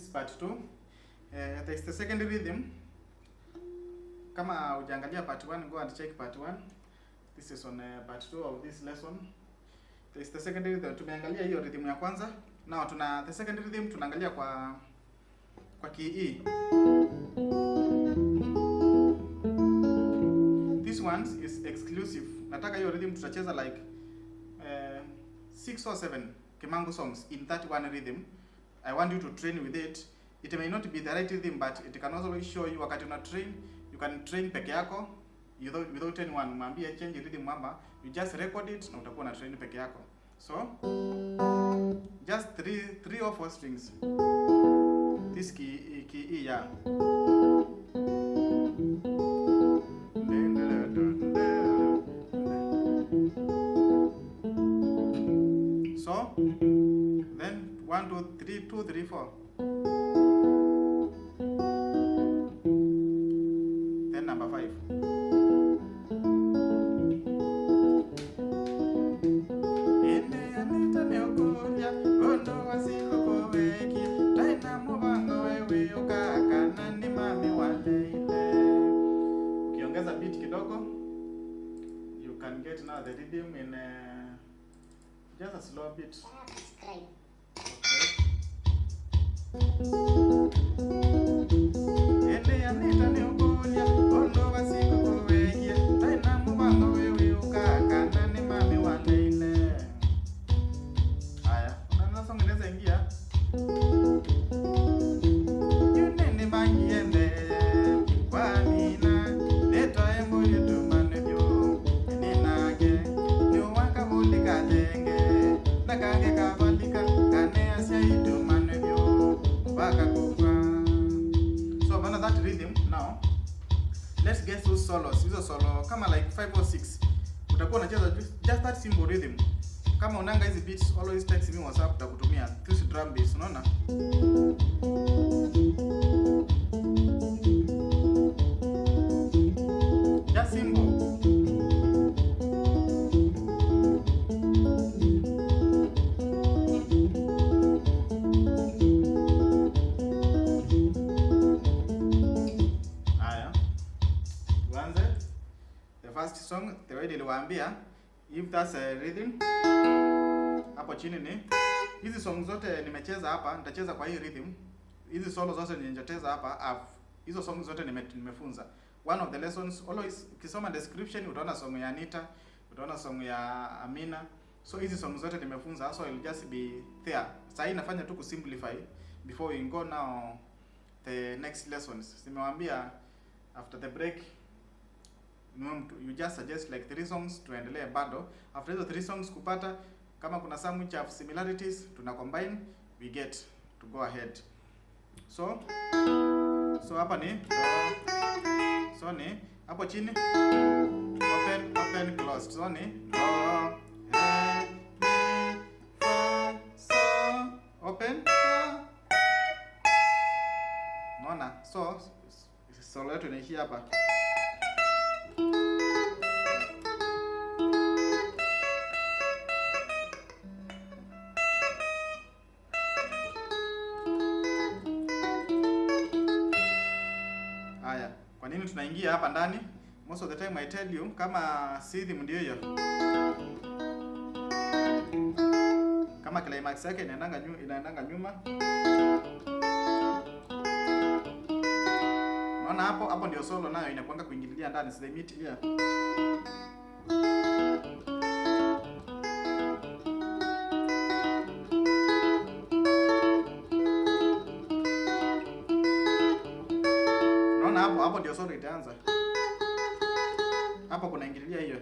This is part 2. There's the second rhythm. Kama hujaangalia part 1, go and check part 1. This is on part 2 of this lesson. There's the second rhythm. Tumeangalia hiyo rhythm ya kwanza. Now tuna the second rhythm tunaangalia kwa key E. This one is exclusive. Nataka hiyo rhythm tutacheza like 6 or 7 Kimangu songs in that one rhythm. I want you to train with it. It may not be the right rhythm, but it can also show you wakati una train, you can train peke yako without anyone. Mwambie change rhythm mama, you just record it na utakuwa na train peke yako. So just three or four strings. This key E, yeah. So then 1 2 3 2 3 4. Then number 5. Ukiongeza beat kidogo, you can get now the rhythm in just a slow beat. Subscribe. Okay. Ene Anita ni ukulia, ondo wasikukuwekia, taina mubango wewe ukaka, nani mami waleile. Haya, unaona song inaweza ingia. Yunene bangiende, kwa nina, leto embo yetu manebyo, ninage, ni waka bulika denge, nakange kabalika, kane asia itu manebyo, mpaka kukwa. So bana that rhythm now, let's get those solos. Hizo solo kama like 5 or 6. Utakuwa unacheza just that simple rhythm. Kama unanga hizi beats, always text me WhatsApp, nitakutumia this drum beats, unaona? Just simple. Haya. Tuanze. The first song, the way niliwaambia, if that's a rhythm, hapo chini ni hizi song zote nimecheza hapa, nitacheza kwa hii rhythm. Hizi solo zote nilizocheza hapa, hizo song zote nimefunza. One of the lessons, always ukisoma description utaona song ya Anita, utaona song ya Amina. So hizi song zote nimefunza, so it'll just be there. Sasa hii nafanya tu kusimplify before we go now the next lessons. Nimewaambia after the break, you just suggest like 3 songs tuendelee bado. After hizo 3 songs kupata, kama kuna some which have similarities, tuna combine, we get to go ahead. So hapa ni so ni hapo chini open, open, closed. So ni do, re, mi, fa, so, open, so. Unaona? So solo yetu inaishia hapa. Haya, kwa nini tunaingia hapa ndani? Most of the time I tell you, kama rhythm ndio hiyo. Kama climax yake inaendanga nyuma. Unaona hapo, hapo ndio solo nayo inakuanga kuingililia ndani, so they meet here. Unaona hapo, hapo ndio solo itaanza. Hapo kuna ingililia hiyo.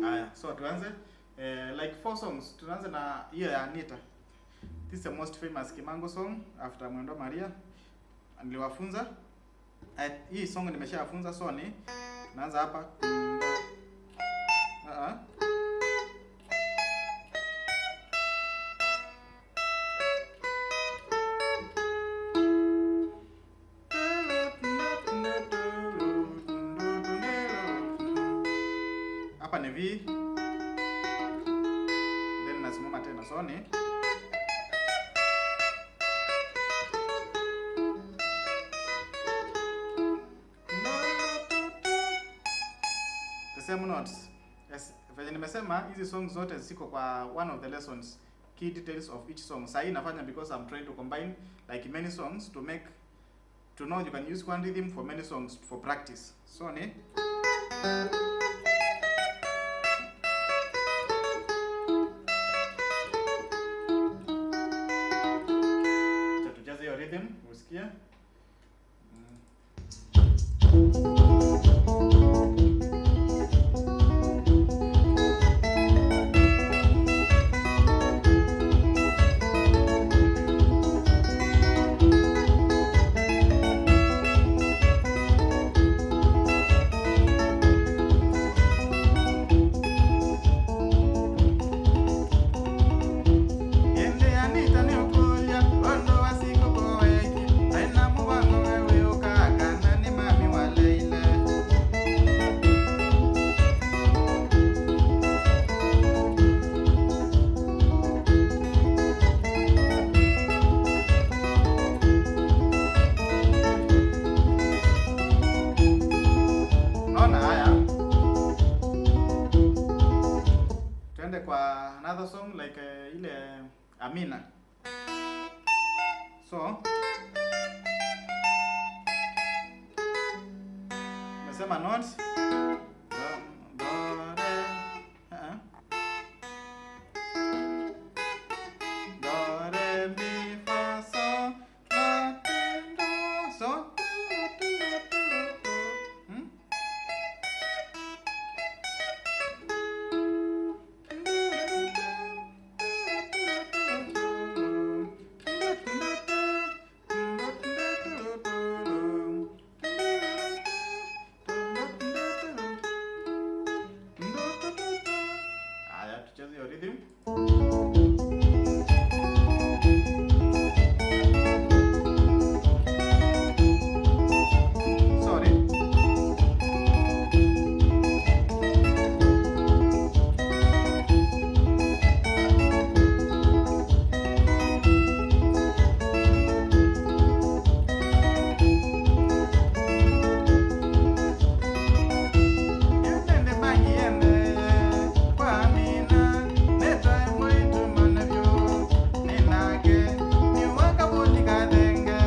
Haya, so tuanze like 4 songs. Tuanze na hiyo ya Anita. This is the most famous Kimangu song after Mwendo Maria. Niliwafunza. Hii song nimeshafunza, so ni tunaanza hapa. ni V, then nasimama tena, so ni the same notes. Yes, venye nimesema hizi songs zote ziko kwa one of the lessons, key details of each song. Sasa hii nafanya because I'm trying to combine like many songs to make to know you can use one rhythm for many songs for practice. So ni acha tujaze hiyo rhythm usikie. Yende Anita ni ukulya ondo wasiko koweki aina mubango wewe ukakana ni mami wa Leila. Unaona haya? Tuende kwa another song like ile Amina. So nimesema notes do, do, re, Do, re, mi, fa, sol, la, ti, do, so, tu, tu, tu, tu. Haya, tucheze hiyo rhythm. Sorry. Yende bangi yende kwa Amina neta mwitu manavyo ninake niwaka boni kadenge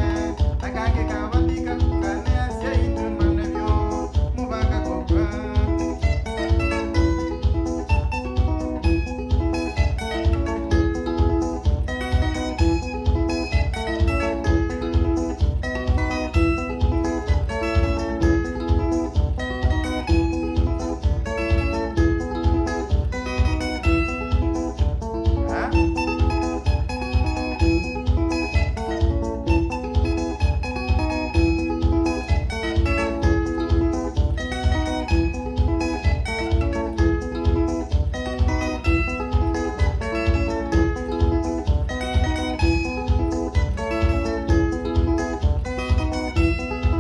takange kabatika kane asia itu manavyo mubaka kokwa. Ha?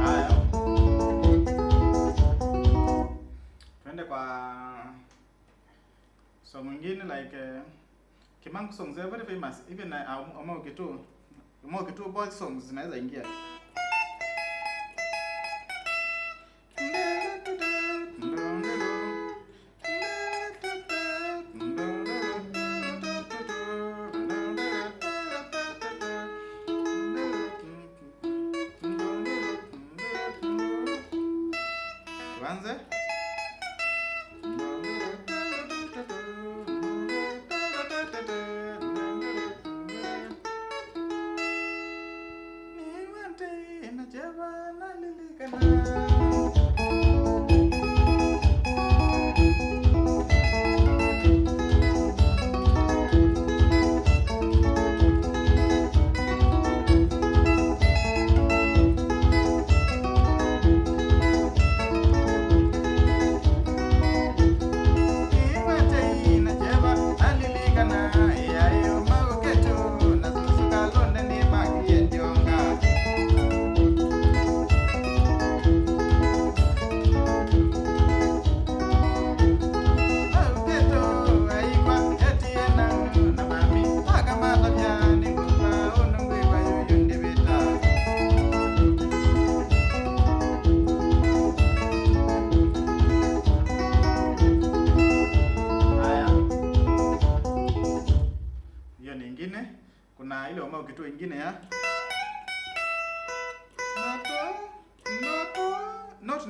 Haya. Tuende kwa song mwingine like Kimangu songs are very famous even Omo Kitu both songs zinaweza ingia. Tuanze.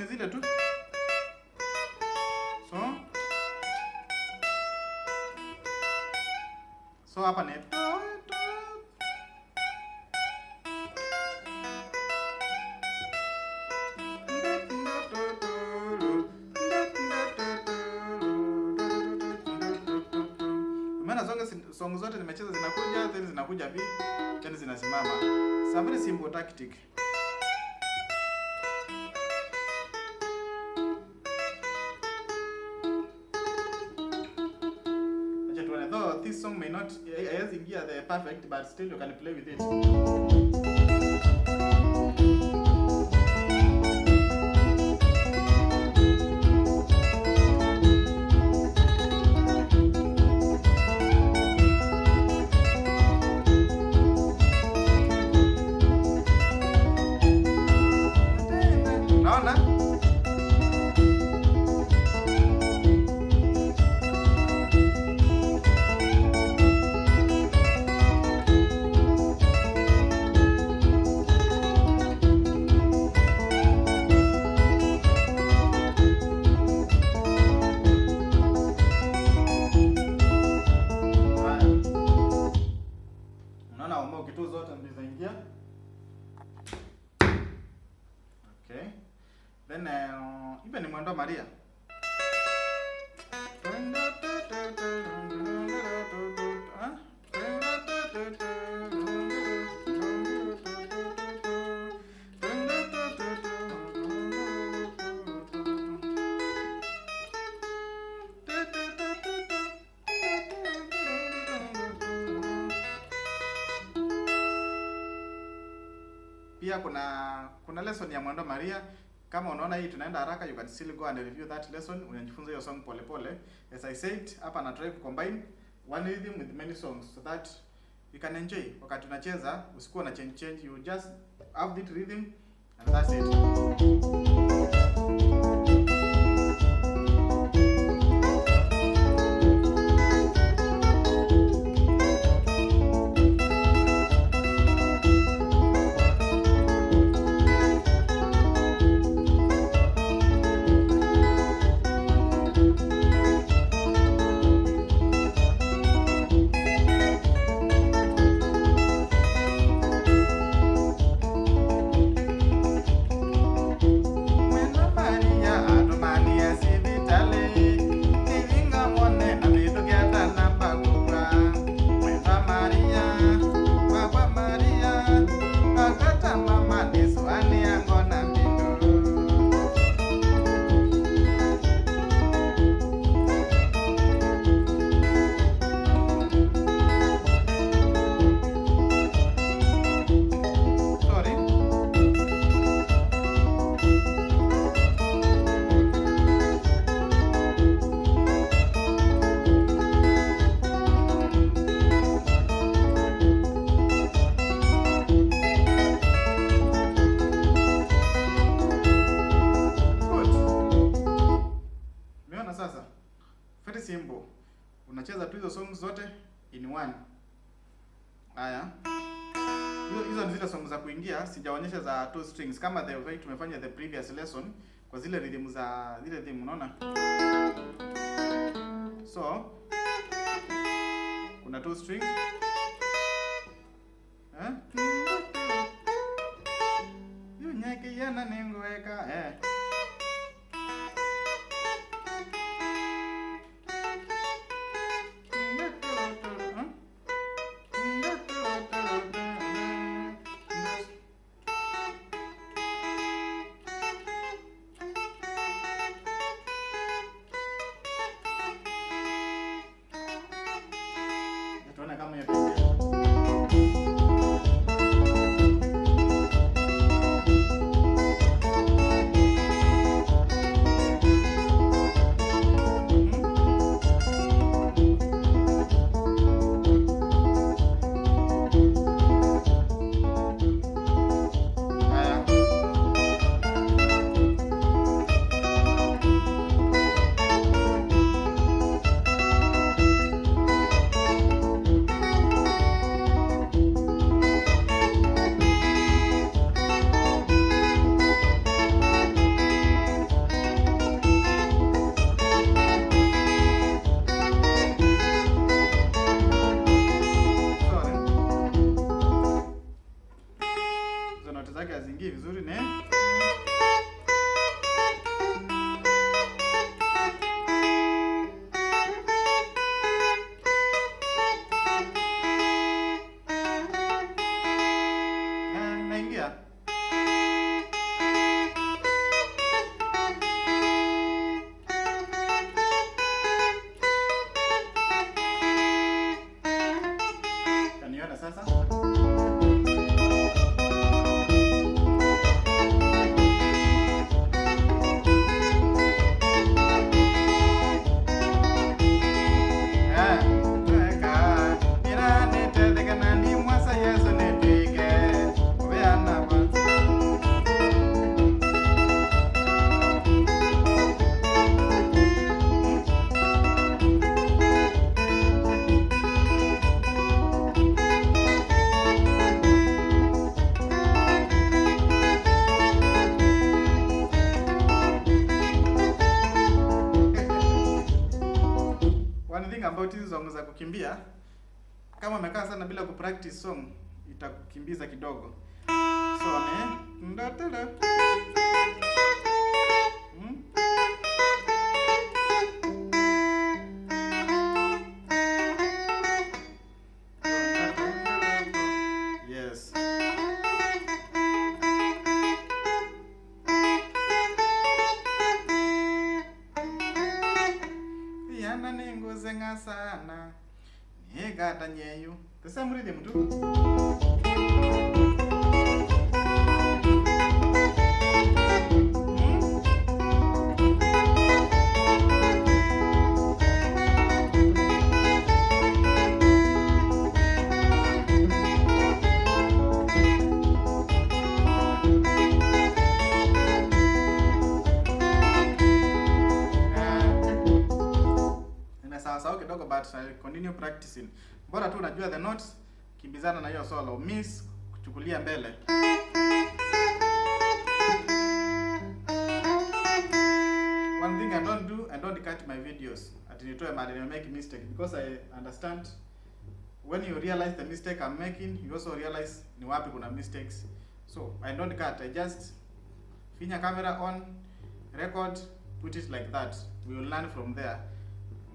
zile tu. So hapa ni Umeona song zote nimecheza zinakuja, then zinakuja vi, then zinasimama. It's a very simple tactic. Acha tuone, though this song may not haiwezi ingia the perfect, but still you can play with it. Unaona? Haya. Unaona omoki tu zote mbili zaingia. Okay. Then even Mwendwa Maria. Pia kuna lesson ya Mwendwa Maria. Kama unaona hii tunaenda haraka, you can still go and review that lesson. Unajifunza hiyo song pole pole. As I said, hapa na try to combine one rhythm with many songs so that you can enjoy. Wakati unacheza usikuwa na change change, you just have that rhythm and that's it. Mwendwa Maria atumania sivitali nivinga mwone na vithukiata namba kukwa. Mwendwa Maria baba Maria akata mama nisuani yango na mbindu. Sorry. Good. Umeona sasa? Very simple. Unacheza tu hizo songs zote in one. Haya. Hizo ni zile songs za kuingia, sijaonyesha za two strings kama the way tumefanya the previous lesson kwa zile rhythm za zile rhythm, unaona? So kuna two strings. Eh? Yunyeke yana ninguweka eh. Tuone kama hiyo. zake haziingii vizuri ni naingia. Kaniona sasa? One thing about hizi song za kukimbia, kama umekaa sana bila kupractice song itakukimbiza kidogo. So ni ndatele. Yes. Yana ninguzenga sana. Nigata nyeyu. The same rhythm tu. Nimesahau kidogo but I continue practicing. Bora tu unajua the notes, kimbizana na hiyo solo, miss kuchukulia mbele. One thing I don't do, I don't cut my videos. Ati nitoe mahali nime make mistake because I understand when you realize the mistake I'm making, you also realize ni wapi kuna mistakes. So I don't cut, I just finya camera on, record, put it like that. We will learn from there.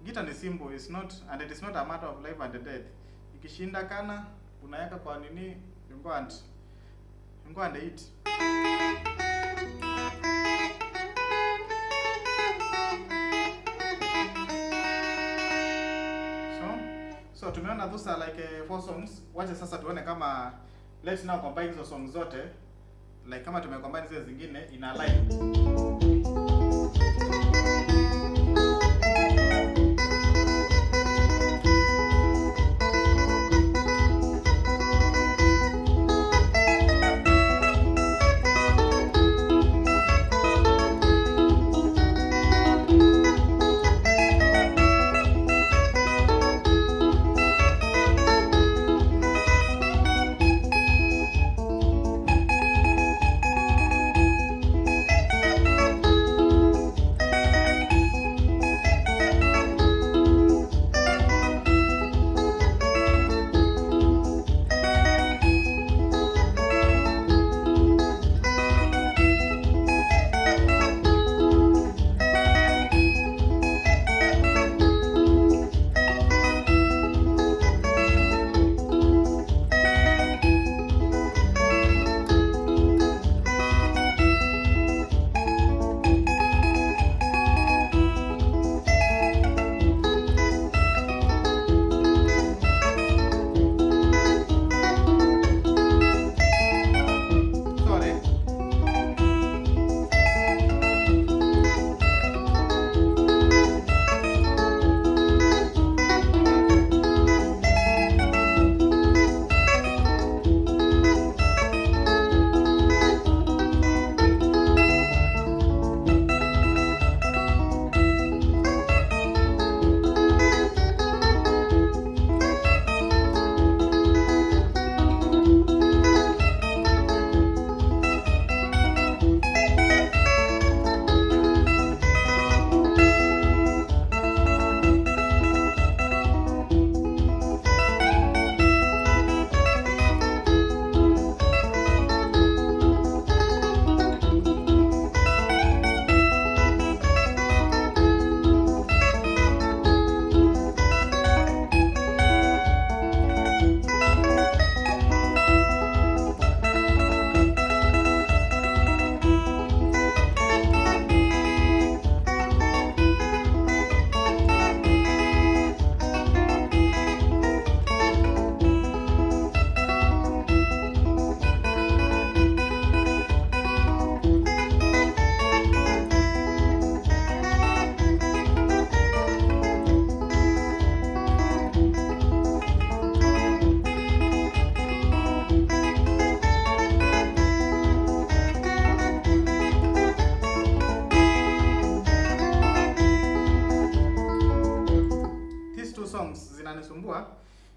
Guitar ni simple, it's not, and it is not a matter of life and death. Ikishinda kana unaweka kwa nini, you go and eat. So tumeona those are like 4 songs. Wacha sasa tuone kama let's now combine hizo songs zote, like kama tumecombine zile zingine in a line.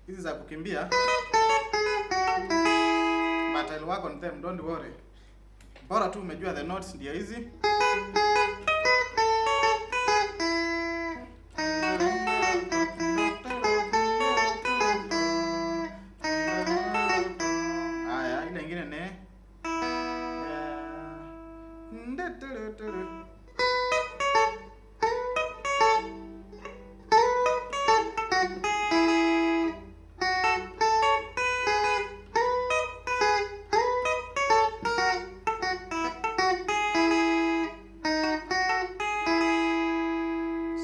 Hizi za kukimbia, but I'll work on them, don't worry. Bora tu umejua the notes ndio hizi. Haya, ile ingine ni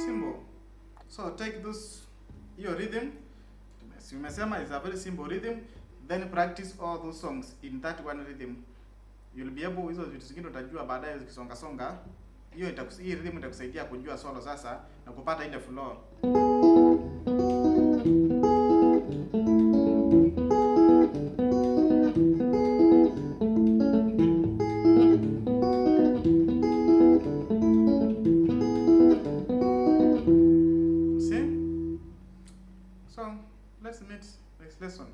simple. So take this your rhythm. Umesema is a very simple rhythm, then practice all those songs in that one rhythm. You'll be able, hizo vitu zingine utajua baadaye zikisonga songa. Hiyo hii rhythm itakusaidia kujua solo sasa na kupata ile flow. See? So let's meet next lesson.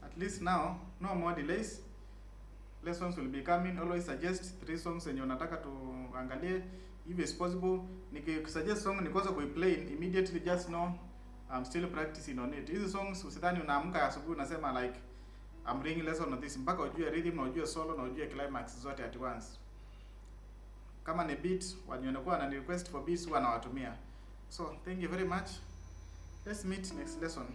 At least now, no more delays. Lessons will be coming. Always suggest 3 songs yenye unataka tuangalie. If it's possible, nikikusuggest song nikose kuiplay immediately, just know I'm still practicing on it. Hizi songs usidhani unaamka asubuhi unasema like I'm bringing lesson on this, mpaka ujue rhythm na ujue solo na ujue climax zote at once. Kama ni beat, wanakuwa na request for beats huwa nawatumia. So thank you very much. Let's meet next lesson.